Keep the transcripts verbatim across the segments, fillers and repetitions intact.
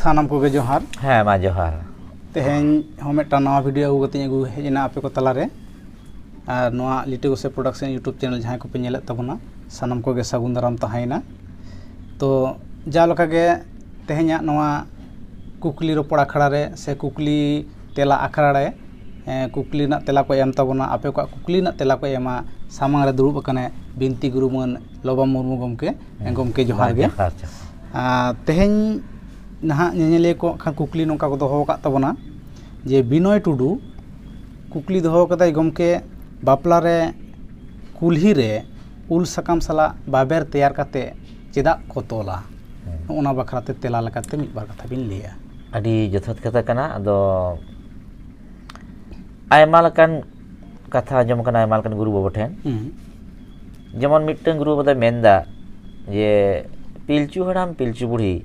ᱥᱟᱱᱟᱢ ᱠᱚᱜᱮ ᱡᱚᱦᱟᱨ᱾ ᱦᱮᱸ, ᱢᱟ ᱡᱚᱦᱟᱨ᱾ ᱛᱮᱦᱮᱧ ᱦᱚᱸ ᱢᱤᱫᱴᱟᱝ ᱱᱟᱣᱟ ᱵᱷᱤᱰᱤᱭᱳ ᱟᱹᱜᱩ ᱠᱟᱛᱮᱧ ᱟᱹᱜᱩ ᱦᱮᱡ ᱮᱱᱟ ᱟᱯᱮ ᱠᱚ ᱛᱟᱞᱟᱨᱮ᱾ ᱟᱨ ᱱᱚᱣᱟ ᱞᱤᱴᱟᱹ ᱜᱚᱸᱥᱟᱭ ᱯᱨᱚᱰᱟᱠᱥᱚᱱ YouTube ᱪᱮᱱᱮᱞ ᱡᱟᱦᱟᱸᱭ ᱠᱚᱯᱮ ᱧᱮᱞᱮᱫ ᱛᱟᱵᱚᱱᱟ, ᱥᱟᱱᱟᱢ ᱠᱚᱜᱮ ᱥᱟᱹᱜᱩᱱ ᱫᱟᱨᱟᱢ ᱛᱟᱦᱮᱸᱭᱮᱱᱟ᱾ ᱛᱚ, ᱡᱟᱣ ᱞᱮᱠᱟᱜᱮ ᱛᱮᱦᱮᱧᱟᱜ ᱱᱚᱣᱟ ᱠᱩᱠᱞᱤ ᱨᱚᱯᱚᱲ ᱟᱠᱷᱲᱟ ᱨᱮ ᱥᱮ ᱠᱩᱠᱞᱤ ᱛᱮᱞᱟ ᱟᱠᱷᱲᱟ ᱨᱮ, ᱮᱸ, ᱠᱩᱠᱞᱤ ᱨᱮᱱᱟᱜ ᱛᱮᱞᱟ ᱠᱚ ᱮᱢ ᱛᱟᱵᱚᱱᱟ, ᱟᱯᱮ ᱠᱚᱣᱟᱜ ᱠᱩᱠᱞᱤ ᱨᱮᱱᱟᱜ ᱛᱮᱞᱟ ᱠᱚ ᱮᱢᱟ, ᱥᱟᱢᱟᱝ ᱨᱮ ᱫᱩᱲᱩᱵ ᱟᱠᱟᱱᱟᱭ ᱵᱤᱱᱛᱤ ᱜᱩᱨᱩ ᱢᱟᱹᱱ ᱞᱚᱵᱟ ᱢᱩᱨᱢᱩ ᱜᱚᱢᱠᱮ᱾ ᱦᱮᱸ, ᱜᱚᱢᱠᱮ, ᱡᱚᱦᱟᱨ ᱜᱮ᱾ ᱡᱚᱦᱟᱨ, ᱡᱚᱦᱟᱨ᱾ ᱟᱨ ᱛᱮᱦᱮᱧ ᱱᱟᱦᱟᱜ ᱧᱮᱧᱮᱞᱤᱭᱟᱹ ᱠᱚ ᱠᱷᱟᱱ ᱠᱩᱠᱞᱤ ᱱᱚᱝᱠᱟ ᱠᱚ ᱫᱚᱦᱚ ᱟᱠᱟᱫ ᱛᱟᱵᱚᱱᱟ ᱡᱮ, ᱵᱤᱱᱚᱭ ᱴᱩᱰᱩ ᱠᱩᱠᱞᱤ ᱫᱚᱦᱚ ᱠᱟᱫᱟᱭ, ᱜᱚᱢᱠᱮ, ᱵᱟᱯᱞᱟ ᱨᱮ ᱠᱩᱞᱦᱤ ᱨᱮ ᱩᱞ ᱥᱟᱠᱟᱢ ᱥᱟᱞᱟᱜ ᱵᱟᱵᱮᱨ ᱛᱮᱭᱟᱨ ᱠᱟᱛᱮ ᱪᱮᱫᱟᱜ ᱠᱚ ᱛᱚᱞᱟ? ᱦᱮᱸ᱾ ᱱᱚᱜᱼᱚ ᱱᱟ ᱵᱟᱠᱷᱨᱟ ᱛᱮ ᱛᱮᱞᱟ ᱞᱮᱠᱟᱛᱮ ᱢᱤᱫ ᱵᱟᱨ ᱠᱟᱛᱷᱟ ᱵᱤᱱ ᱞᱟᱹᱭᱟ᱾ ᱟᱹᱰᱤ ᱡᱚᱛᱷᱟᱛ ᱠᱟᱛᱷᱟ ᱠᱟᱱᱟ᱾ ᱟᱫᱚ ᱟᱭᱢᱟ ᱞᱮᱠᱟᱱ ᱠᱟᱛᱷᱟ ᱟᱸᱡᱚᱢ ᱟᱠᱟᱱᱟ ᱟᱭᱢᱟ ᱞᱮᱠᱟᱱ ᱜᱩᱨᱩ ᱵᱟᱵᱟ ᱴᱷᱮᱱ᱾ ᱦᱩᱸ᱾ ᱡᱮᱢᱚᱱ ᱢᱤᱫᱴᱟᱝ ᱜᱩᱨᱩ ᱵᱟᱵᱟ ᱫᱚᱭ ᱢᱮᱱᱫᱟ ᱡᱮ ᱯᱤᱞᱪᱩ ᱦᱟᱲᱟᱢ ᱯᱤᱞᱪᱩ ᱵᱩᱲᱦᱤ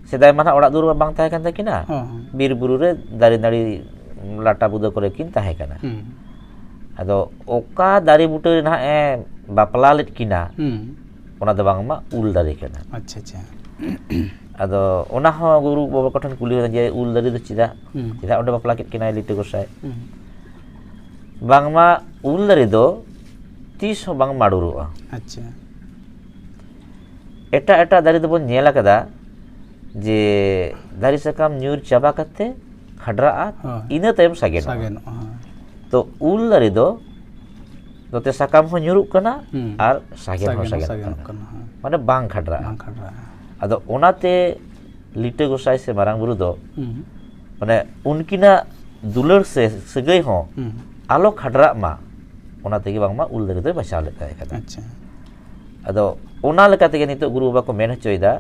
ᱥᱮᱫᱟᱭ ᱢᱟ ᱱᱟᱦᱟᱜ ᱚᱲᱟᱜ ᱫᱩᱣᱟᱹᱨ ᱢᱟ ᱵᱟᱝ ᱛᱟᱦᱮᱸ ᱠᱟᱱ ᱛᱟᱹᱠᱤᱱᱟ᱾ ᱦᱚᱸ, ᱦᱚᱸ᱾ ᱵᱤᱨ ᱵᱩᱨᱩ ᱨᱮ ᱫᱟᱨᱮ ᱱᱟᱹᱲᱤ ᱞᱟᱴᱟ ᱵᱩᱫᱟᱹ ᱠᱚᱨᱮ ᱠᱤᱱ ᱛᱟᱦᱮᱸ ᱠᱟᱱᱟ᱾ ᱦᱩᱸ᱾ ᱟᱫᱚ ᱚᱠᱟ ᱫᱟᱨᱮ ᱵᱩᱴᱟᱹ ᱨᱮ ᱱᱟᱦᱟᱜ ᱮ ᱵᱟᱯᱞᱟ ᱞᱮᱫ ᱠᱤᱱᱟ, ᱦᱩᱸ᱾ ᱚᱱᱟ ᱫᱚ ᱵᱟᱝᱢᱟ ᱩᱞ ᱫᱟᱨᱮ ᱠᱟᱱᱟ᱾ ᱟᱪᱪᱷᱟ, ᱟᱪᱪᱷᱟ᱾ ᱟᱫᱚ ᱚᱱᱟ ᱦᱚᱸ ᱜᱩᱨᱩ ᱵᱟᱵᱟ ᱠᱚᱴᱷᱮᱱ ᱠᱩᱞᱤ ᱦᱩᱭᱱᱟ ᱡᱮ ᱩᱞ ᱫᱟᱨᱮ ᱫᱚ ᱪᱮᱫᱟᱜ? ᱦᱩᱸ᱾ ᱪᱮᱫᱟᱜ ᱚᱸᱰᱮ ᱵᱟᱯᱞᱟ ᱠᱮᱫ ᱠᱤᱱᱟᱭ ᱞᱤᱴᱟᱹ ᱜᱚᱸᱥᱟᱭ? ᱦᱩᱸ᱾ ᱵᱟᱝᱢᱟ ᱩᱞ ᱫᱟᱨᱮ ᱫᱚ ᱛᱤᱥ ᱦᱚᱸ ᱵᱟᱝ ᱢᱟᱹᱰᱩᱨᱚᱜᱼᱟ᱾ ᱟᱪᱪᱷᱟ᱾ ᱮᱴᱟᱜ ᱮᱴᱟᱜ ᱫᱟᱨᱮ ᱫᱚᱵᱚᱱ ᱧᱮᱞ ᱟᱠᱟᱫᱟ ᱡᱮ ᱫᱟᱨᱮ ᱥᱟᱠᱟᱢ ᱧᱩᱨ ᱪᱟᱵᱟ ᱠᱟᱛᱮ ᱠᱷᱟᱰᱨᱟᱜᱼᱟ, ᱦᱳᱭ᱾ ᱤᱱᱟᱹ ᱛᱟᱭᱚᱢ ᱥᱟᱜᱮᱱᱚᱜᱼᱟ᱾ ᱥᱟᱜᱮᱱᱚᱜᱼᱟ, ᱦᱳᱭ᱾ ᱛᱚ ᱩᱞ ᱫᱟᱨᱮ ᱫᱚ ᱱᱚᱛᱮ ᱥᱟᱠᱟᱢ ᱦᱚᱸ ᱧᱩᱨᱩᱜ ᱠᱟᱱᱟ, ᱦᱩᱸ᱾ ᱟᱨ ᱥᱟᱜᱮᱱ ᱦᱚᱸ ᱥᱟᱜᱮᱱ ᱦᱚᱸ ᱥᱟᱜᱮᱱᱚᱜ ᱥᱟᱜᱮᱱᱚᱜ ᱠᱟᱱᱟ᱾ ᱠᱟᱱᱟ, ᱦᱳᱭ᱾ ᱢᱟᱱᱮ ᱵᱟᱝ ᱠᱷᱟᱰᱨᱟᱜᱼᱟ᱾ ᱵᱟᱝ ᱠᱷᱟᱰᱨᱟᱜᱼᱟ᱾ ᱟᱫᱚ ᱚᱱᱟᱛᱮ ᱞᱤᱴᱟᱹ ᱜᱚᱸᱥᱟᱭ ᱥᱮ ᱢᱟᱨᱟᱝ ᱵᱩᱨᱩ ᱫᱚ, ᱦᱩᱸ᱾ ᱢᱟᱱᱮ ᱩᱱᱠᱤᱱᱟᱜ ᱫᱩᱞᱟᱹᱲ ᱥᱮ ᱥᱟᱹᱜᱟᱹᱭ ᱦᱚᱸ ᱦᱩᱸ᱾ ᱟᱞᱚ ᱠᱷᱟᱰᱨᱟᱜ ᱢᱟ, ᱚᱱᱟ ᱛᱮᱜᱮ ᱵᱟᱝᱢᱟ ᱩᱞ ᱫᱟᱨᱮ ᱫᱚᱭ ᱵᱟᱧᱪᱟᱣ ᱞᱮᱫ ᱛᱟᱦᱮᱸ ᱠᱟᱱᱟ᱾ ᱟᱪᱪᱷᱟ᱾ ᱟᱫᱚ ᱚᱱᱟ ᱞᱮᱠᱟ ᱛᱮᱜᱮ ᱱᱤᱛᱚᱜ ᱜᱩᱨᱩ ᱵᱟᱵᱟ ᱠᱚ ᱢᱮᱱ ᱦᱚᱪᱚᱭᱮᱫᱟ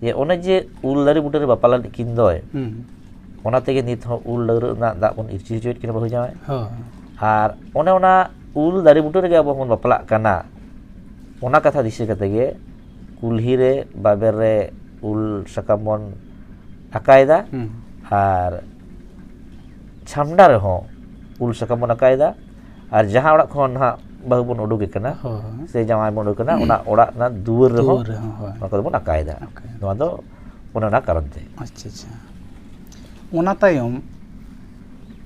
ᱡᱮ ᱚᱱᱮ ᱡᱮ ᱩᱞ ᱫᱟᱨᱮ ᱵᱩᱴᱟᱹ ᱨᱮ ᱵᱟᱯᱞᱟ ᱞᱮᱫ ᱠᱤᱱ ᱫᱚᱭ, ᱦᱩᱸ᱾ ᱚᱱᱟ ᱛᱮᱜᱮ ᱱᱤᱛ ᱦᱚᱸ ᱩᱞ ᱰᱟᱹᱣᱨᱟᱹᱜ ᱨᱮᱱᱟᱜ ᱫᱟᱜ ᱵᱚᱱ ᱤᱨᱪᱤ ᱦᱚᱪᱚᱭᱮᱫ ᱠᱤᱱᱟ ᱵᱟᱹᱦᱩ ᱡᱟᱶᱟᱭ᱾ ᱦᱳᱭ᱾ ᱟᱨ ᱚᱱᱮ ᱚᱱᱟ ᱩᱞ ᱫᱟᱨᱮ ᱵᱩᱴᱟᱹ ᱨᱮᱜᱮ ᱟᱵᱚ ᱵᱚᱱ ᱵᱟᱯᱞᱟᱜ ᱠᱟᱱᱟ, ᱚᱱᱟ ᱠᱟᱛᱷᱟ ᱫᱤᱥᱟᱹ ᱠᱟᱛᱮ ᱜᱮ ᱠᱩᱞᱦᱤ ᱨᱮ ᱵᱟᱵᱮᱨ ᱨᱮ ᱩᱞ ᱥᱟᱠᱟᱢ ᱵᱚᱱ ᱟᱠᱟᱭᱮᱫᱟ᱾ ᱦᱩᱸ᱾ ᱟᱨ ᱪᱷᱟᱢᱰᱟ ᱨᱮᱦᱚᱸ ᱩᱞ ᱥᱟᱠᱟᱢ ᱵᱚᱱ ᱟᱠᱟᱭᱮᱫᱟ᱾ ᱟᱨ ᱡᱟᱦᱟᱸ ᱚᱲᱟᱜ ᱠᱷᱚᱱ ᱱᱟᱦᱟᱜ ᱵᱟᱹᱦᱩ ᱵᱚᱱ ᱩᱰᱩᱠᱮ ᱠᱟᱱᱟ, ᱦᱳᱭ᱾ ᱥᱮ ᱡᱟᱶᱟᱭ ᱵᱚᱱ ᱩᱰᱩᱠᱮ ᱠᱟᱱᱟ, ᱚᱱᱟ ᱚᱲᱟᱜ ᱨᱮᱱᱟᱜ ᱫᱩᱣᱟᱹᱨ ᱨᱮᱦᱚᱸ ᱫᱩᱣᱟᱹᱨ ᱨᱮᱦᱚᱸ, ᱦᱳᱭ᱾ ᱱᱚᱣᱟ ᱠᱚᱫᱚ ᱵᱚᱱ ᱟᱠᱟᱭᱮᱫᱟ᱾ ᱟᱠᱟᱭᱮᱫᱟ᱾ ᱱᱚᱣᱟ ᱫᱚ ᱚᱱᱮ ᱚᱱᱟ ᱠᱟᱨᱚᱱ ᱛᱮ᱾ ᱟᱪᱪᱷᱟ ᱟᱪᱪᱷᱟ᱾ ᱚᱱᱟ ᱛᱟᱭᱚᱢ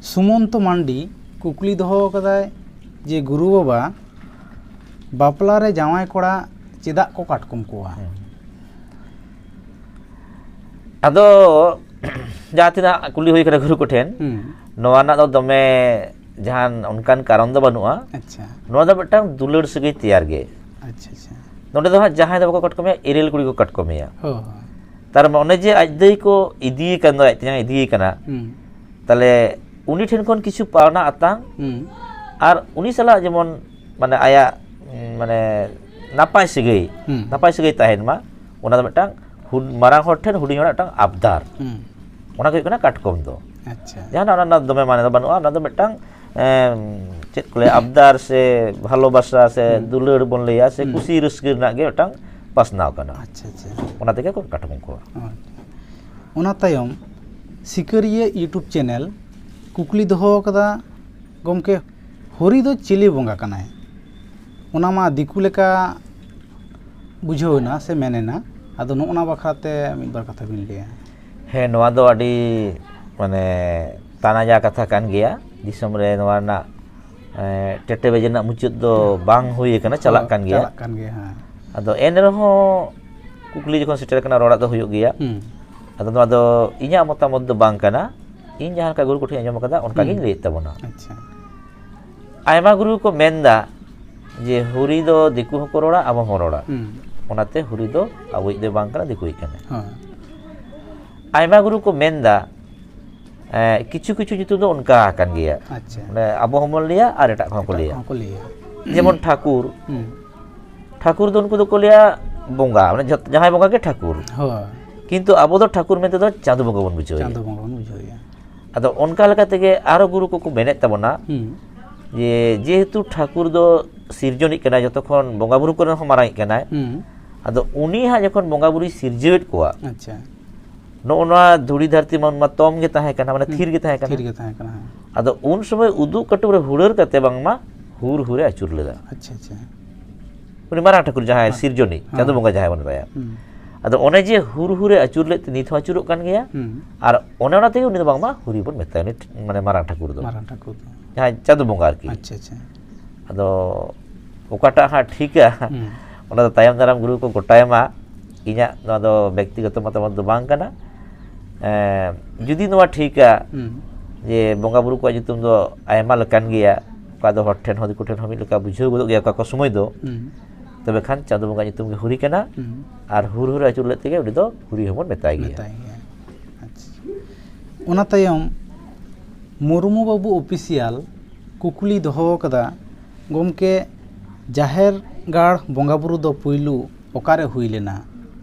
ᱥᱩᱢᱚᱱᱛᱚ ᱢᱟᱱᱰᱤ ᱠᱩᱠᱞᱤ ᱫᱚᱦᱚ ᱟᱠᱟᱫᱟᱭ ᱡᱮ, ᱜᱩᱨᱩ ᱵᱟᱵᱟ, ᱵᱟᱯᱞᱟ ᱨᱮ ᱡᱟᱶᱟᱭ ᱠᱚᱲᱟ ᱪᱮᱫᱟᱜ ᱠᱚ ᱠᱟᱴᱠᱚᱢ ᱠᱚᱣᱟ? ᱦᱮᱸ᱾ ᱟᱫᱚ ᱡᱟᱦᱟᱸ ᱛᱤᱱᱟᱹᱜ ᱠᱩᱞᱤ ᱦᱩᱭ ᱠᱟᱱᱟ ᱜᱩᱨᱩ ᱠᱚᱴᱷᱮᱱ, ᱦᱩᱸ᱾ ᱱᱚᱣᱟ ᱨᱮᱱᱟᱜ ᱫᱚ ᱫᱚᱢᱮ ᱡᱟᱦᱟᱱ ᱚᱱᱠᱟᱱ ᱠᱟᱨᱚᱱ ᱫᱚ ᱵᱟᱹᱱᱩᱜᱼᱟ᱾ ᱟᱪᱪᱷᱟ᱾ ᱱᱚᱣᱟ ᱫᱚ ᱢᱤᱫᱴᱟᱝ ᱫᱩᱞᱟᱹᱲ ᱥᱟᱹᱜᱟᱹᱭ ᱛᱮᱭᱟᱨ ᱜᱮ᱾ ᱟᱪᱪᱷᱟ ᱟᱪᱪᱷᱟ᱾ ᱱᱚᱰᱮ ᱫᱚ ᱦᱟᱸᱜ ᱡᱟᱦᱟᱸᱭ ᱫᱚ ᱵᱟᱠᱚ ᱠᱟᱴᱠᱚᱢᱮᱭᱟ, ᱮᱨᱮᱞ ᱠᱩᱲᱤ ᱠᱚ ᱠᱟᱴᱠᱚᱢᱮᱭᱟ᱾ ᱦᱳᱭ ᱦᱳᱭ᱾ ᱛᱟᱨ ᱢᱟᱱᱮ ᱚᱱᱮ ᱡᱮ ᱟᱡ ᱫᱟᱹᱭ ᱠᱚ ᱤᱫᱤᱭᱮ ᱠᱟᱱ ᱫᱚ, ᱟᱡ ᱛᱮᱧᱟᱝ ᱤᱫᱤᱭᱮ ᱠᱟᱱᱟ, ᱦᱩᱸ᱾ ᱛᱟᱦᱞᱮ ᱩᱱᱤ ᱴᱷᱮᱱ ᱠᱷᱚᱱ ᱠᱤᱪᱷᱩ ᱯᱟᱣᱱᱟ ᱟᱛᱟᱝ ᱦᱩᱸ᱾ ᱟᱨ ᱩᱱᱤ ᱥᱟᱞᱟᱜ ᱡᱮᱢᱚᱱ ᱢᱟᱱᱮ ᱟᱭᱟᱜ, ᱩᱸ, ᱢᱟᱱᱮ ᱱᱟᱯᱟᱭ ᱥᱟᱹᱜᱟᱹᱭ, ᱦᱩᱸ᱾ ᱱᱟᱯᱟᱭ ᱥᱟᱹᱜᱟᱹᱭ ᱛᱟᱦᱮᱱ ᱢᱟ, ᱚᱱᱟ ᱫᱚ ᱢᱤᱫᱴᱟᱝ ᱦᱩᱰ-, ᱢᱟᱨᱟᱝ ᱦᱚᱲ ᱴᱷᱮᱱ ᱦᱩᱰᱤᱧ ᱦᱚᱲᱟᱜ ᱢᱤᱫᱴᱟᱝ ᱟᱵᱫᱟᱨ᱾ ᱦᱩᱸ᱾ ᱚᱱᱟ ᱜᱮ ᱦᱩᱭᱩᱜ ᱠᱟᱱᱟ ᱠᱟᱴᱠᱚᱢ ᱫᱚ᱾ ᱟᱪᱪᱷᱟ᱾ ᱡᱟᱦᱟᱱᱟᱜ ᱚᱱᱟ ᱨᱮᱱᱟᱜ ᱫᱚᱢᱮ ᱢᱟᱱᱮ ᱫᱚ ᱵᱟᱹᱱᱩᱜᱼᱟ, ᱚᱱᱟ ᱫᱚ ᱢᱤᱫᱴᱟᱝ, ᱮᱢ, ᱪᱮᱫ ᱠᱚ ᱞᱟᱹᱭᱟ, ᱟᱵᱫᱟᱨ ᱥᱮ ᱵᱷᱟᱞᱚᱵᱟᱥᱟ ᱥᱮ ᱦᱩᱸ᱾ ᱫᱩᱞᱟᱹᱲ ᱵᱚᱱ ᱞᱟᱹᱭᱟ ᱥᱮ ᱦᱩᱸ᱾ ᱠᱩᱥᱤ ᱨᱟᱹᱥᱠᱟᱹ ᱨᱮᱱᱟᱜ ᱜᱮ ᱢᱤᱫᱴᱟᱝ ᱯᱟᱥᱱᱟᱣ ᱠᱟᱱᱟ᱾ ᱟᱪᱪᱷᱟ ᱟᱪᱪᱷᱟ᱾ ᱚᱱᱟ ᱛᱮᱜᱮ ᱠᱚ ᱠᱟᱴᱠᱚᱢ ᱠᱚᱣᱟ᱾ ᱟᱪᱪᱷᱟ᱾ ᱚᱱᱟ ᱛᱟᱭᱚᱢ ᱥᱤᱠᱟᱹᱨᱤᱭᱟᱹ YouTube ᱪᱮᱱᱮᱞ ᱠᱩᱠᱞᱤ ᱫᱚᱦᱚ ᱟᱠᱟᱫᱟ, ᱜᱚᱢᱠᱮ, ᱦᱚᱨᱤ ᱫᱚ ᱪᱤᱞᱤ ᱵᱚᱸᱜᱟ ᱠᱟᱱᱟᱭ? ᱚᱱᱟ ᱢᱟ ᱫᱤᱠᱩ ᱞᱮᱠᱟ ᱵᱩᱡᱷᱟᱹᱣ ᱮᱱᱟ ᱥᱮ ᱢᱮᱱ ᱮᱱᱟ, ᱟᱫᱚ ᱱᱚᱜᱼᱚ ᱱᱟ ᱵᱟᱠᱷᱨᱟ ᱛᱮ ᱢᱤᱫ ᱵᱟᱨ ᱠᱟᱛᱷᱟ ᱵᱤᱱ ᱞᱟᱹᱭᱟ᱾ ᱦᱮᱸ, ᱱᱚᱣᱟ ᱫᱚ ᱟᱹᱰᱤ ᱢᱟᱱᱮ ᱛᱟᱱᱟᱡᱟ ᱠᱟᱛᱷᱟ ᱠᱟᱱ ᱜᱮᱭᱟ᱾ ᱫᱤᱥᱚᱢ ᱨᱮ ᱱᱚᱣᱟ ᱨᱮᱱᱟᱜ, ᱮ, ᱴᱮᱴᱮ ᱵᱮᱡᱮ ᱨᱮᱱᱟᱜ ᱢᱩᱪᱟᱹᱫ ᱫᱚ ᱵᱟᱝ ᱦᱩᱭ ᱟᱠᱟᱱᱟ, ᱪᱟᱞᱟᱜ ᱠᱟᱱ ᱜᱮᱭᱟ᱾ ᱪᱟᱞᱟᱜ ᱠᱟᱱ ᱜᱮᱭᱟ, ᱦᱮᱸ᱾ ᱟᱫᱚ ᱮᱱ ᱨᱮᱦᱚᱸ ᱠᱩᱠᱞᱤ ᱡᱚᱠᱷᱚᱱ ᱥᱮᱴᱮᱨ ᱟᱠᱟᱱᱟ, ᱨᱚᱲᱟᱜ ᱫᱚ ᱦᱩᱭᱩᱜ ᱜᱮᱭᱟ᱾ ᱦᱩᱸ᱾ ᱟᱫᱚ ᱱᱚᱣᱟ ᱫᱚ ᱤᱧᱟᱹᱜ ᱢᱚᱛᱟᱢᱚᱛ ᱫᱚ ᱵᱟᱝ ᱠᱟᱱᱟ, ᱤᱧ ᱡᱟᱦᱟᱸ ᱞᱮᱠᱟ ᱜᱩᱨᱩ ᱠᱚᱴᱷᱮᱱ ᱟᱸᱡᱚᱢ ᱟᱠᱟᱫᱟ, ᱚᱱᱠᱟ ᱜᱤᱧ ᱦᱩᱸ᱾ ᱞᱟᱹᱭᱮᱫ ᱛᱟᱵᱚᱱᱟ᱾ ᱟᱪᱪᱷᱟ᱾ ᱟᱭᱢᱟ ᱜᱩᱨᱩ ᱠᱚ ᱢᱮᱱᱫᱟ ᱡᱮ ᱦᱚᱨᱤ ᱫᱚ ᱫᱤᱠᱩ ᱦᱚᱸᱠᱚ ᱨᱚᱲᱟ, ᱟᱵᱚ ᱦᱚᱸ ᱨᱚᱲᱟ᱾ ᱦᱩᱸ᱾ ᱚᱱᱟᱛᱮ ᱦᱚᱨᱤ ᱫᱚ ᱟᱵᱚᱭᱤᱡ ᱫᱚ ᱵᱟᱝ ᱠᱟᱱᱟ, ᱫᱤᱠᱩᱭᱤᱡ ᱠᱟᱱᱟ᱾ ᱦᱳᱭ᱾ ᱟᱭᱢᱟ ᱜᱩᱨᱩ ᱠᱚ ᱢᱮᱱᱫᱟ, ᱮ, ᱠᱤᱪᱷᱩ ᱠᱤᱪᱷᱩ ᱧᱩᱛᱩᱢ ᱫᱚ ᱚᱱᱠᱟ ᱟᱠᱟᱱ ᱜᱮᱭᱟ᱾ ᱟᱪᱪᱷᱟ᱾ ᱢᱟᱱᱮ ᱟᱵᱚ ᱦᱚᱸᱵᱚᱱ ᱞᱟᱹᱭᱟ ᱟᱨ ᱮᱴᱟᱜ ᱠᱚᱦᱚᱸ ᱠᱚ ᱮᱴᱟᱜ ᱞᱟᱹᱭᱟ᱾ ᱠᱚᱦᱚᱸ ᱠᱚ ᱞᱟᱹᱭᱟ᱾ ᱡᱮᱢᱚᱱ ᱴᱷᱟᱹᱠᱩᱨ, ᱦᱩᱸ᱾ ᱴᱷᱟᱹᱠᱩᱨ ᱫᱚ ᱩᱱᱠᱩ ᱫᱚᱠᱚ ᱞᱟᱹᱭᱟ ᱵᱚᱸᱜᱟ, ᱢᱟᱱᱮ ᱡᱷᱚᱛ-, ᱡᱟᱦᱟᱸᱭ ᱵᱚᱸᱜᱟ ᱜᱮ ᱴᱷᱟᱹᱠᱩᱨ᱾ ᱦᱳᱭ᱾ ᱠᱤᱱᱛᱩ ᱟᱵᱚ ᱫᱚ ᱴᱷᱟᱹᱠᱩᱨ ᱢᱮᱱᱛᱮ ᱫᱚ ᱪᱟᱸᱫᱚ ᱵᱚᱸᱜᱟ ᱵᱚᱱ ᱵᱩᱡᱷᱟᱹᱣᱮᱭᱟ᱾ ᱪᱟᱸᱫᱚ ᱵᱚᱸᱜᱟ ᱵᱚᱱ ᱵᱩᱡᱷᱟᱹᱣᱮᱭᱟ᱾ ᱟᱫᱚ ᱚᱱᱠᱟ ᱞᱮᱠᱟ ᱛᱮᱜᱮ ᱟᱨᱚ ᱜᱩᱨᱩ ᱠᱚᱠᱚ ᱢᱮᱱᱮᱫ ᱛᱟᱵᱚᱱᱟ ᱦᱩᱸ᱾ ᱡᱮ ᱡᱮᱦᱮᱛᱩ ᱴᱷᱟᱹᱠᱩᱨ ᱫᱚ ᱥᱤᱨᱡᱚᱱᱤᱡ ᱠᱟᱱᱟᱭ, ᱡᱚᱛᱚ ᱠᱷᱚᱱ ᱵᱚᱸᱜᱟ ᱵᱩᱨᱩ ᱠᱚᱨᱮ ᱦᱚᱸ ᱢᱟᱨᱟᱝᱤᱡ ᱠᱟᱱᱟᱭ, ᱦᱩᱸ᱾ ᱟᱫᱚ ᱩᱱᱤ ᱦᱟᱸᱜ ᱡᱚᱠᱷᱚᱱ ᱵᱚᱸᱜᱟ ᱵᱩᱨᱩᱭ ᱥᱤᱨᱡᱟᱹᱣᱮᱫ ᱠᱚᱣᱟ, ᱟᱪᱪᱷᱟ᱾ ᱱᱚᱜᱼᱚ ᱱᱚᱣᱟ ᱫᱷᱩᱲᱤ ᱫᱷᱟᱹᱨᱛᱤ ᱢᱟ ᱛᱚᱢ ᱜᱮ ᱛᱟᱦᱮᱸ ᱠᱟᱱᱟ, ᱢᱟᱱᱮ ᱛᱷᱤᱨ ᱜᱮ ᱛᱟᱦᱮᱸ ᱠᱟᱱᱟ᱾ ᱛᱷᱤᱨ ᱜᱮ ᱛᱟᱦᱮᱸ ᱠᱟᱱᱟ, ᱦᱮᱸ᱾ ᱟᱫᱚ ᱩᱱ ᱥᱚᱢᱚᱭ ᱩᱫᱩᱜ ᱠᱟᱹᱴᱩᱵ ᱨᱮ ᱦᱩᱲᱟᱹᱨ ᱠᱟᱛᱮ ᱵᱟᱝᱢᱟ ᱦᱩᱨ ᱦᱩᱨᱮ ᱟᱹᱪᱩᱨ ᱞᱮᱫᱟ᱾ ᱟᱪᱪᱷᱟ ᱟᱪᱪᱷᱟ᱾ ᱩᱱᱤ ᱢᱟᱨᱟᱝ ᱴᱷᱟᱹᱠᱩᱨ ᱡᱟᱦᱟᱸᱭ ᱦᱮᱸ᱾ ᱥᱤᱨᱡᱚᱱᱤᱡ, ᱦᱮᱸ᱾ ᱪᱟᱸᱫᱚ ᱵᱚᱸᱜᱟ ᱡᱟᱦᱟᱸᱭ ᱵᱚᱱ ᱢᱮᱛᱟᱭᱟ᱾ ᱦᱩᱸ᱾ ᱟᱫᱚ ᱚᱱᱮ ᱡᱮ ᱦᱩᱨ ᱦᱩᱨᱮ ᱟᱹᱪᱩᱨ ᱞᱮᱫ ᱛᱮ ᱱᱤᱛ ᱦᱚᱸ ᱟᱹᱪᱩᱨᱚᱜ ᱠᱟᱱ ᱜᱮᱭᱟ᱾ ᱦᱩᱸ᱾ ᱟᱨ ᱚᱱᱮ ᱚᱱᱟ ᱛᱮᱜᱮ ᱩᱱᱤ ᱫᱚ ᱵᱟᱝᱢᱟ ᱦᱩᱨᱤ ᱵᱚᱱ ᱢᱮᱛᱟᱭᱟ, ᱩᱱᱤ ᱢᱟᱱᱮ ᱢᱟᱨᱟᱝ ᱴᱷᱟᱹᱠᱩᱨ ᱫᱚ᱾ ᱢᱟᱨᱟᱝ ᱴᱷᱟᱹᱠᱩᱨ ᱫᱚ᱾ ᱡᱟᱦᱟᱸᱭ ᱪᱟᱸᱫᱚ ᱵᱚᱸᱜᱟ ᱟᱨᱠᱤ᱾ ᱟᱪᱪᱷᱟ, ᱟᱪᱪᱷᱟ᱾ ᱟᱫᱚ ᱚᱠᱟᱴᱟᱜ ᱦᱟᱸᱜ ᱴᱷᱤᱠᱟ, ᱦᱩᱸ᱾ ᱚᱱᱟ ᱫᱚ ᱛᱟᱭᱚᱢ ᱫᱟᱨᱟᱢ ᱜᱩᱨᱩ ᱠᱚ ᱜᱚᱴᱟᱭ ᱢᱟ᱾ ᱤᱧᱟᱹᱜ ᱱᱚᱣᱟ ᱫᱚ ᱵᱮᱠᱛᱤᱜᱚᱛᱚ ᱢᱚᱛᱟᱢᱚᱛ ᱫᱚ ᱵᱟᱝ ᱠᱟᱱᱟ᱾ ᱮᱸ, ᱡᱩᱫᱤ ᱱᱚᱣᱟ ᱴᱷᱤᱠᱟ, ᱦᱩᱸ᱾ ᱡᱮ ᱵᱚᱸᱜᱟ ᱵᱩᱨᱩ ᱠᱚᱣᱟᱜ ᱧᱩᱛᱩᱢ ᱫᱚ ᱟᱭᱢᱟ ᱞᱮᱠᱟᱱ ᱜᱮᱭᱟ, ᱚᱠᱟ ᱫᱚ ᱦᱚᱲ ᱴᱷᱮᱱ ᱦᱚᱸ ᱫᱤᱠᱩ ᱴᱷᱮᱱ ᱦᱚᱸ ᱢᱤᱫ ᱞᱮᱠᱟ ᱵᱩᱡᱷᱟᱹᱣ ᱜᱚᱫᱚᱜ ᱜᱮᱭᱟ ᱚᱠᱟ ᱠᱚ ᱥᱚᱢᱚᱭ ᱫᱚ, ᱦᱩᱸ᱾ ᱛᱚᱵᱮ ᱠᱷᱟᱱ ᱪᱟᱸᱫᱚ ᱵᱚᱸᱜᱟ ᱧᱩᱛᱩᱢ ᱜᱮ ᱦᱩᱨᱤ ᱠᱟᱱᱟ᱾ ᱦᱩᱸ᱾ ᱟᱨ ᱦᱩᱨ ᱦᱩᱨ ᱟᱹᱪᱩᱨ ᱞᱮᱫ ᱛᱮᱜᱮ ᱩᱱᱤ ᱫᱚ ᱦᱩᱨᱤ ᱦᱚᱸᱵᱚᱱ ᱢᱮᱛᱟᱭ ᱜᱮᱭᱟ᱾ ᱢᱮᱛᱟᱭ ᱜᱮᱭᱟ᱾ ᱟᱪᱪᱷᱟ᱾ ᱚᱱᱟ ᱛᱟᱭᱚᱢ ᱢᱩᱨᱢᱩ ᱵᱟᱹᱵᱩ ᱚᱯᱷᱤᱥᱤᱭᱟᱞ ᱠᱩᱠᱞᱤ ᱫᱚᱦᱚ ᱟᱠᱟᱫᱟ, ᱜᱚᱢᱠᱮ, ᱡᱟᱦᱮᱨ ᱜᱟᱲ ᱵᱚᱸᱜᱟ ᱵᱩᱨᱩ ᱫᱚ ᱯᱩᱭᱞᱩ ᱚᱠᱟᱨᱮ ᱦᱩᱭ ᱞᱮᱱᱟ?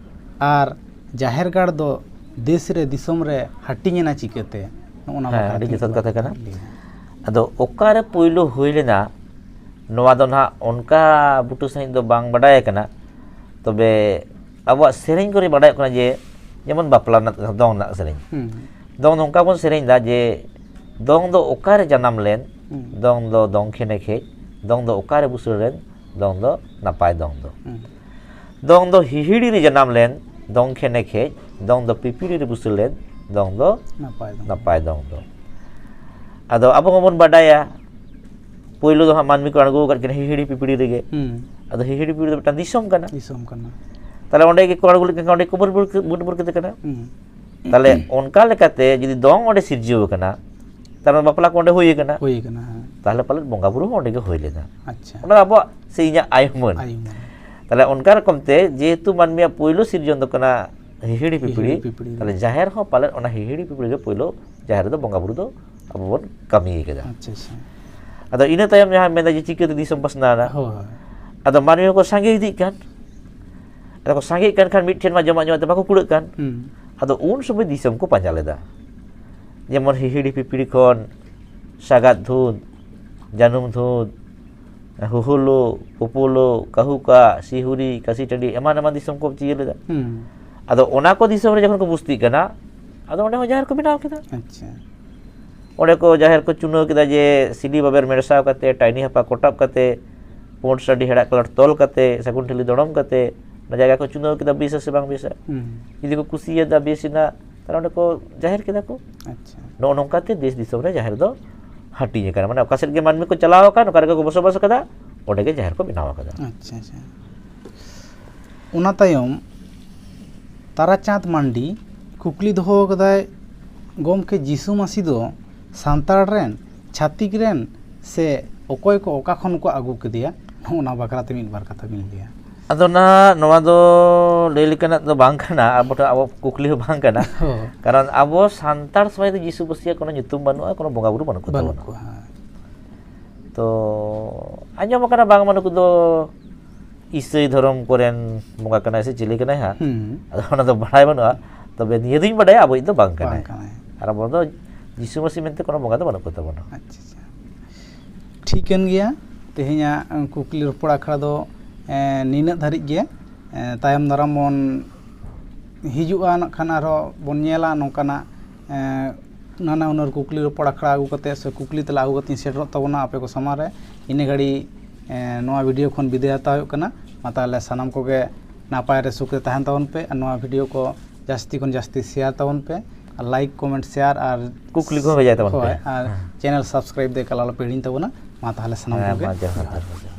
ᱟᱨ ᱡᱟᱦᱮᱨ ᱜᱟᱲ ᱫᱚ ᱫᱮᱥ ᱨᱮ, ᱫᱤᱥᱚᱢ ᱨᱮ ᱦᱟᱹᱴᱤᱧ ᱮᱱᱟ ᱪᱤᱠᱟᱹᱛᱮ? ᱱᱚᱜᱼᱚ ᱱᱟ ᱦᱮᱸ, ᱵᱟᱠᱷᱨᱟ ᱟᱹᱰᱤ ᱛᱮ ᱡᱚᱛᱷᱟᱛ ᱢᱤᱫ ᱠᱟᱛᱷᱟ ᱵᱟᱨ ᱠᱟᱱᱟ᱾ ᱞᱟᱹᱭ ᱢᱮ᱾ ᱟᱫᱚ ᱚᱠᱟᱨᱮ ᱯᱩᱭᱞᱩ ᱦᱩᱭ ᱞᱮᱱᱟ, ᱱᱚᱣᱟ ᱫᱚ ᱱᱟᱦᱟᱜ ᱚᱱᱠᱟ ᱵᱩᱴᱟᱹ ᱥᱟᱺᱦᱤᱡ ᱫᱚ ᱵᱟᱝ ᱵᱟᱰᱟᱭ ᱟᱠᱟᱱᱟ᱾ ᱛᱚᱵᱮ ᱟᱵᱚᱣᱟᱜ ᱥᱮᱨᱮᱧ ᱠᱚᱨᱮ ᱵᱟᱰᱟᱭᱚᱜ ᱠᱟᱱᱟ ᱡᱮ, ᱡᱮᱢᱚᱱ ᱵᱟᱯᱞᱟ ᱨᱮᱱᱟᱜ, ᱫᱚᱝ ᱨᱮᱱᱟᱜ ᱥᱮᱨᱮᱧ᱾ ᱦᱩᱸ᱾ ᱫᱚᱝ ᱱᱚᱝᱠᱟ ᱵᱚᱱ ᱥᱮᱨᱮᱧ ᱮᱫᱟ ᱡᱮ, "ᱫᱚᱝ ᱫᱚ ᱚᱠᱟᱨᱮ ᱡᱟᱱᱟᱢ ᱞᱮᱱ, ᱦᱩᱸ᱾ ᱫᱚᱝ ᱫᱚ ᱫᱚᱝ ᱠᱷᱮᱱᱮᱠ ᱦᱮᱡ, ᱫᱚᱝ ᱫᱚ ᱚᱠᱟᱨᱮ ᱵᱩᱥᱟᱹᱲ ᱞᱮᱱ, ᱫᱚᱝ ᱫᱚ ᱱᱟᱯᱟᱭ ᱫᱚᱝ ᱫᱚ᱾ ᱦᱩᱸ᱾ ᱫᱚᱝ ᱫᱚ ᱦᱤᱦᱤᱲᱤ ᱨᱮ ᱡᱟᱱᱟᱢ ᱞᱮᱱ, ᱫᱚᱝ ᱠᱷᱮᱱᱮᱠ ᱦᱮᱡ, ᱫᱚᱝ ᱫᱚ ᱯᱤᱯᱤᱲᱤ ᱨᱮ ᱵᱩᱥᱟᱹᱲ ᱞᱮᱱ, ᱫᱚᱝ ᱫᱚ ᱱᱟᱯᱟᱭ ᱫᱚᱝ᱾ ᱱᱟᱯᱟᱭ ᱫᱚᱝ ᱫᱚ᱾" ᱟᱫᱚ ᱟᱵᱚ ᱢᱟᱵᱚᱱ ᱵᱟᱰᱟᱭᱟ, ᱯᱳᱭᱞᱳ ᱫᱚ ᱦᱟᱸᱜ ᱢᱟᱹᱱᱢᱤ ᱠᱚ ᱟᱬᱜᱚ ᱟᱠᱟᱫ ᱠᱤᱱᱟ ᱦᱤᱦᱤᱲᱤ ᱯᱤᱯᱤᱲᱤ ᱨᱮᱜᱮ᱾ ᱦᱩᱸ᱾ ᱟᱫᱚ ᱦᱤᱦᱤᱲᱤ ᱯᱤᱯᱤᱲᱤ ᱫᱚ ᱢᱤᱫᱴᱟᱝ ᱫᱤᱥᱚᱢ ᱠᱟᱱᱟ᱾ ᱫᱤᱥᱚᱢ ᱠᱟᱱᱟ᱾ ᱛᱟᱦᱞᱮ ᱚᱸᱰᱮ ᱜᱮᱠᱚ ᱟᱬᱜᱚ ᱞᱮᱫ ᱠᱤᱱᱟ, ᱚᱸᱰᱮ ᱠᱚ ᱵᱩᱴ ᱵᱩᱴ ᱠᱮᱫᱮ ᱠᱟᱱᱟ᱾ ᱦᱩᱸ᱾ ᱛᱟᱦᱞᱮ ᱚᱱᱠᱟ ᱞᱮᱠᱟᱛᱮ ᱡᱩᱫᱤ ᱫᱚᱝ ᱚᱸᱰᱮ ᱥᱤᱨᱡᱟᱹᱣ ᱟᱠᱟᱱᱟ, ᱛᱟᱦᱞᱮ ᱵᱟᱯᱞᱟ ᱠᱚ ᱚᱸᱰᱮ ᱦᱩᱭ ᱟᱠᱟᱱᱟ᱾ ᱦᱩᱭ ᱟᱠᱟᱱᱟ, ᱦᱮᱸ᱾ ᱛᱟᱦᱞᱮ ᱯᱟᱞᱮᱫ ᱵᱚᱸᱜᱟ ᱵᱩᱨᱩ ᱦᱚᱸ ᱚᱸᱰᱮ ᱜᱮ ᱦᱩᱭ ᱞᱮᱱᱟ᱾ ᱟᱪᱪᱷᱟ᱾ ᱚᱱᱟ ᱫᱚ ᱟᱵᱚᱣᱟᱜ ᱥᱮ ᱤᱧᱟᱹᱜ ᱟᱭ ᱩᱢᱟᱹᱱ᱾ ᱟᱭ ᱩᱢᱟᱹᱱ᱾ ᱛᱟᱦᱞᱮ ᱚᱱᱠᱟ ᱨᱚᱠᱚᱢ ᱛᱮ ᱡᱮᱦᱮᱛᱩ ᱢᱟᱹᱱᱢᱤᱭᱟᱜ ᱯᱳᱭᱞᱳ ᱥᱤᱨᱡᱚᱱ ᱫᱚ ᱠᱟᱱᱟ ᱦᱤᱦᱤᱲᱤ ᱯᱤᱯᱤᱲᱤ, ᱦᱤᱦᱤᱲᱤ ᱯᱤᱯᱤᱲᱤ᱾ ᱛᱟᱦᱞᱮ ᱡᱟᱦᱮᱨ ᱦᱚᱸ ᱯᱟᱞᱮᱫ ᱚᱱᱟ ᱦᱤᱦᱤᱲᱤ ᱯᱤᱯᱤᱲᱤ ᱜᱮ ᱯᱳᱭᱞᱳ ᱡᱟᱦᱮᱨ ᱨᱮᱫᱚ ᱵᱚᱸᱜᱟ ᱵᱩᱨᱩ ᱫᱚ ᱟᱵᱚ ᱵᱚᱱ ᱠᱟᱹᱢᱤ ᱠᱟᱫᱟ᱾ ᱟᱪᱪᱷᱟ, ᱟᱪᱪᱷᱟ᱾ ᱟᱫᱚ ᱤᱱᱟᱹ ᱛᱟᱭᱚᱢ ᱡᱟᱦᱟᱸ ᱢᱮᱱᱫᱟ ᱡᱮ ᱪᱤᱠᱟᱹᱛᱮ ᱫᱤᱥᱚᱢ ᱯᱟᱥᱱᱟᱣ ᱮᱱᱟ? ᱦᱳᱭ᱾ ᱟᱫᱚ ᱢᱟᱹᱱᱢᱤ ᱦᱚᱸᱠᱚ ᱥᱟᱸᱜᱮ ᱤᱫᱤᱜ ᱠᱟᱱ᱾ ᱟᱫᱚ ᱠᱚ ᱥᱟᱸᱜᱮᱜ ᱠᱟᱱ ᱠᱷᱟᱱ ᱢᱤᱫ ᱴᱷᱮᱱ ᱢᱟ ᱡᱚᱢᱟᱜ ᱧᱩᱣᱟᱜ ᱛᱮ ᱵᱟᱠᱚ ᱠᱩᱲᱟᱹᱜ ᱠᱟᱱ᱾ ᱦᱩᱸ᱾ ᱟᱫᱚ ᱩᱱ ᱥᱚᱢᱚᱭ ᱫᱤᱥᱚᱢ ᱠᱚ ᱯᱟᱸᱡᱟ ᱞᱮᱫᱟ᱾ ᱡᱮᱢᱚᱱ ᱦᱤᱦᱤᱲᱤ ᱯᱤᱯᱤᱲᱤ ᱠᱷᱚᱱ ᱥᱟᱜᱟᱫ ᱫᱷᱩᱸᱫ, ᱡᱟᱹᱱᱩᱢ ᱫᱷᱩᱸᱫ, ᱦᱩᱦᱩᱞᱩ, ᱯᱩᱯᱩᱞᱩ, ᱠᱟᱹᱦᱩᱠᱟ, ᱥᱤᱦᱩᱨᱤ, ᱠᱟᱹᱥᱤ ᱴᱟᱺᱰᱤ, ᱮᱢᱟᱱ ᱮᱢᱟᱱ ᱫᱤᱥᱚᱢ ᱠᱚ ᱪᱤᱭᱟᱹ ᱞᱮᱫᱟ᱾ ᱦᱩᱸ᱾ ᱟᱫᱚ ᱚᱱᱟ ᱠᱚ ᱫᱤᱥᱚᱢ ᱨᱮ ᱡᱚᱠᱷᱚᱱ ᱠᱚ ᱵᱩᱥᱛᱤᱜ ᱠᱟᱱᱟ, ᱟᱫᱚ ᱚᱸᱰᱮ ᱦᱚᱸ ᱡᱟᱦᱮᱨ ᱠᱚ ᱵᱮᱱᱟᱣ ᱠᱮᱫᱟ᱾ ᱟᱪᱪᱷᱟ᱾ ᱚᱸᱰᱮ ᱠᱚ ᱡᱟᱦᱮᱨ ᱠᱚ ᱪᱩᱱᱟᱹᱣ ᱠᱮᱫᱟ ᱡᱮ ᱥᱤᱰᱤ ᱵᱟᱵᱮᱨ ᱢᱮᱲᱥᱟᱣ ᱠᱟᱛᱮ, ᱴᱟᱭᱱᱤ ᱦᱟᱯᱟ ᱠᱚᱴᱟᱵ ᱠᱟᱛᱮ, ᱯᱩᱸᱰ ᱥᱟᱹᱰᱤ ᱦᱮᱲᱟᱜ ᱠᱟᱞᱚᱴ ᱛᱚᱞ ᱠᱟᱛᱮ, ᱥᱟᱹᱜᱩᱱ ᱴᱷᱤᱞᱤ ᱫᱚᱲᱚᱢ ᱠᱟᱛᱮ, ᱚᱱᱟ ᱡᱟᱭᱜᱟ ᱠᱚ ᱪᱩᱱᱟᱹᱣ ᱠᱮᱫᱟ, ᱵᱮᱥᱟ ᱥᱮ ᱵᱟᱝ ᱵᱮᱥᱟ᱾ ᱦᱩᱸ᱾ ᱡᱩᱫᱤ ᱠᱚ ᱠᱩᱥᱤᱭᱟᱫᱟ, ᱵᱮᱥ ᱮᱱᱟ, ᱛᱟᱦᱞᱮ ᱚᱸᱰᱮ ᱠᱚ ᱡᱟᱦᱮᱨ ᱠᱮᱫᱟ ᱠᱚ᱾ ᱟᱪᱪᱷᱟ᱾ ᱱᱚᱜᱼᱚ ᱱᱚᱝᱠᱟ ᱛᱮ ᱫᱮᱥ ᱫᱤᱥᱚᱢ ᱨᱮ ᱡᱟᱦᱮᱨ ᱫᱚ ᱦᱟᱹᱴᱤᱧ ᱟᱠᱟᱱᱟ᱾ ᱢᱟᱱᱮ ᱚᱠᱟ ᱥᱮᱫ ᱜᱮ ᱢᱟᱹᱱᱢᱤ ᱠᱚ ᱪᱟᱞᱟᱣ ᱟᱠᱟᱱ, ᱚᱠᱟ ᱨᱮᱜᱮ ᱠᱚ ᱵᱚᱥᱚᱵᱟᱥ ᱟᱠᱟᱫᱟ, ᱚᱸᱰᱮ ᱜᱮ ᱡᱟᱦᱮᱨ ᱠᱚ ᱵᱮᱱᱟᱣ ᱟᱠᱟᱫᱟ᱾ ᱟᱪᱪᱷᱟ, ᱟᱪᱪᱷᱟ᱾ ᱚᱱᱟ ᱛᱟᱭᱚᱢ ᱛᱟᱨᱟᱪᱟᱸᱫᱽ ᱢᱟᱱᱰᱤ ᱠᱩᱠᱞᱤ ᱫᱚᱦᱚ ᱟᱠᱟᱫᱟᱭ, ᱜᱚᱢᱠᱮ, ᱡᱤᱥᱩ ᱢᱟᱹᱥᱤ ᱫᱚ ᱥᱟᱱᱛᱟᱲ ᱨᱮᱱ, ᱪᱷᱟᱹᱛᱤᱠ ᱨᱮᱱ, ᱥᱮ ᱚᱠᱚᱭ ᱠᱚ ᱚᱠᱟ ᱠᱷᱚᱱ ᱠᱚ ᱟᱹᱜᱩ ᱠᱮᱫᱮᱭᱟ? ᱚᱱᱟ ᱵᱟᱠᱷᱨᱟ ᱛᱮ ᱢᱤᱫ ᱵᱟᱨ ᱠᱟᱛᱷᱟ ᱵᱤᱱ ᱞᱟᱹᱭᱟ᱾ ᱟᱫᱚ ᱱᱟ-, ᱱᱚᱣᱟ ᱫᱚ ᱞᱟᱹᱭ ᱞᱮᱠᱟᱱᱟᱜ ᱫᱚ ᱵᱟᱝ ᱠᱟᱱᱟ, ᱟᱵᱚ ᱴᱷᱮᱱ, ᱟᱵᱚ ᱠᱩᱠᱞᱤ ᱦᱚᱸ ᱵᱟᱝ ᱠᱟᱱᱟ᱾ ᱦᱳᱭ᱾ ᱠᱟᱨᱚᱱ ᱟᱵᱚ ᱥᱟᱱᱛᱟᱲ ᱥᱚᱢᱟᱡᱽ ᱫᱚ ᱡᱤᱥᱩ ᱢᱟᱹᱥᱤᱭᱟᱜ ᱠᱳᱱᱳ ᱧᱩᱛᱩᱢ ᱵᱟᱹᱱᱩᱜᱼᱟ, ᱠᱳᱱᱳ ᱵᱚᱸᱜᱟ ᱵᱩᱨᱩ ᱵᱟᱹᱱᱩᱜ ᱠᱚ ᱵᱟᱹᱱᱩᱜ ᱛᱟᱵᱚᱱᱟ᱾ ᱠᱚᱣᱟ, ᱦᱮᱸ᱾ ᱛᱚ, ᱟᱸᱡᱚᱢ ᱟᱠᱟᱱᱟ ᱵᱟᱝᱢᱟ ᱱᱩᱠᱩ ᱫᱚ ᱤᱥᱟᱹᱭ ᱫᱷᱚᱨᱚᱢ ᱠᱚᱨᱮᱱ ᱵᱚᱸᱜᱟ ᱠᱟᱱᱟᱭ ᱥᱮ ᱪᱤᱞᱤ ᱠᱟᱱᱟᱭ ᱦᱟᱸᱜ᱾ ᱦᱩᱸ᱾ ᱟᱫᱚ ᱚᱱᱟ ᱫᱚ ᱵᱟᱲᱟᱭ ᱵᱟᱹᱱᱩᱜᱼᱟ᱾ ᱛᱚᱵᱮ ᱱᱤᱭᱟᱹ ᱫᱩᱧ ᱵᱟᱰᱟᱭᱟ, ᱟᱵᱚᱭᱤᱡ ᱫᱚ ᱵᱟᱝ ᱠᱟᱱᱟᱭ᱾ ᱵᱟᱝ ᱠᱟᱱᱟᱭ᱾ ᱟᱨ ᱟᱵᱚ ᱫᱚ ᱡᱤᱥᱩ ᱢᱟᱹᱥᱤ ᱢᱮᱱᱛᱮ ᱠᱳᱱᱳ ᱵᱚᱸᱜᱟ ᱫᱚ ᱵᱟᱹᱱᱩᱜ ᱠᱚ ᱛᱟᱵᱚᱱᱟ᱾ ᱟᱪᱪᱷᱟ, ᱟᱪᱪᱷᱟ᱾ ᱴᱷᱤᱠᱟᱹᱱ ᱜᱮᱭᱟ᱾ ᱛᱮᱦᱮᱧᱟᱜ ᱠᱩᱠᱞᱤ ᱨᱚᱯᱚᱲ ᱟᱠᱷᱲᱟ ᱫᱚ, ᱮᱸ, ᱱᱤᱱᱟᱹᱜ ᱫᱷᱟᱹᱨᱤᱡ ᱜᱮ᱾ ᱮᱸ, ᱛᱟᱭᱚᱢ ᱫᱟᱨᱟᱢ ᱵᱚᱱ ᱦᱤᱡᱩᱜᱼᱟ, ᱱᱟᱜ ᱠᱷᱟᱱ ᱟᱨᱦᱚᱸ ᱵᱚᱱ ᱧᱮᱞᱟ ᱱᱚᱝᱠᱟᱱᱟᱜ, ᱮᱸ, ᱱᱟᱱᱟ ᱦᱩᱱᱟᱹᱨ ᱠᱩᱠᱞᱤ ᱨᱚᱯᱚᱲ ᱟᱠᱷᱲᱟ ᱟᱹᱜᱩ ᱠᱟᱛᱮ ᱥᱮ ᱠᱩᱠᱞᱤ ᱛᱮᱞᱟ ᱟᱹᱜᱩ ᱠᱟᱛᱮᱧ ᱥᱮᱴᱮᱨᱚᱜ ᱛᱟᱵᱚᱱᱟ ᱟᱯᱮ ᱠᱚ ᱥᱟᱢᱟᱝ ᱨᱮ᱾ ᱤᱱᱟᱹ ᱜᱷᱟᱹᱲᱤ, ᱮᱸ, ᱱᱚᱣᱟ video ᱠᱷᱚᱱ ᱵᱤᱫᱟᱹᱭ ᱦᱟᱛᱟᱣ ᱦᱩᱭᱩᱜ ᱠᱟᱱᱟ᱾ ᱢᱟ ᱛᱟᱦᱚᱞᱮ ᱥᱟᱱᱟᱢ ᱠᱚᱜᱮ ᱱᱟᱯᱟᱭ ᱨᱮ ᱥᱩᱠ ᱨᱮ ᱛᱟᱦᱮᱱ ᱛᱟᱵᱚᱱ ᱯᱮ ᱟᱨ ᱱᱚᱣᱟ video ᱠᱚ ᱡᱟᱹᱥᱛᱤ ᱠᱷᱚᱱ ᱡᱟᱹᱥᱛᱤ share ᱛᱟᱵᱚᱱ ᱯᱮ ᱟᱨ like, comment, share ᱟᱨ ᱠᱩᱠᱞᱤ ᱠᱚᱦᱚᱸ ᱵᱷᱮᱡᱟᱭ ᱛᱟᱵᱚᱱ ᱯᱮ᱾ ᱦᱳᱭ, ᱟᱨ ᱦᱮᱸ᱾ Channel subscribe ᱫᱚ ᱮᱠᱟᱞ ᱟᱞᱚ ᱯᱮ ᱦᱤᱲᱤᱧ ᱛᱟᱵᱚᱱᱟ᱾ ᱢᱟ ᱛᱟᱦᱚᱞᱮ ᱥᱟᱱᱟᱢ ᱦᱮᱸ, ᱠᱚᱜᱮ ᱢᱟ ᱡᱚᱦᱟᱨ, ᱡᱚᱦᱟᱨ᱾ ᱡᱚᱦᱟᱨ᱾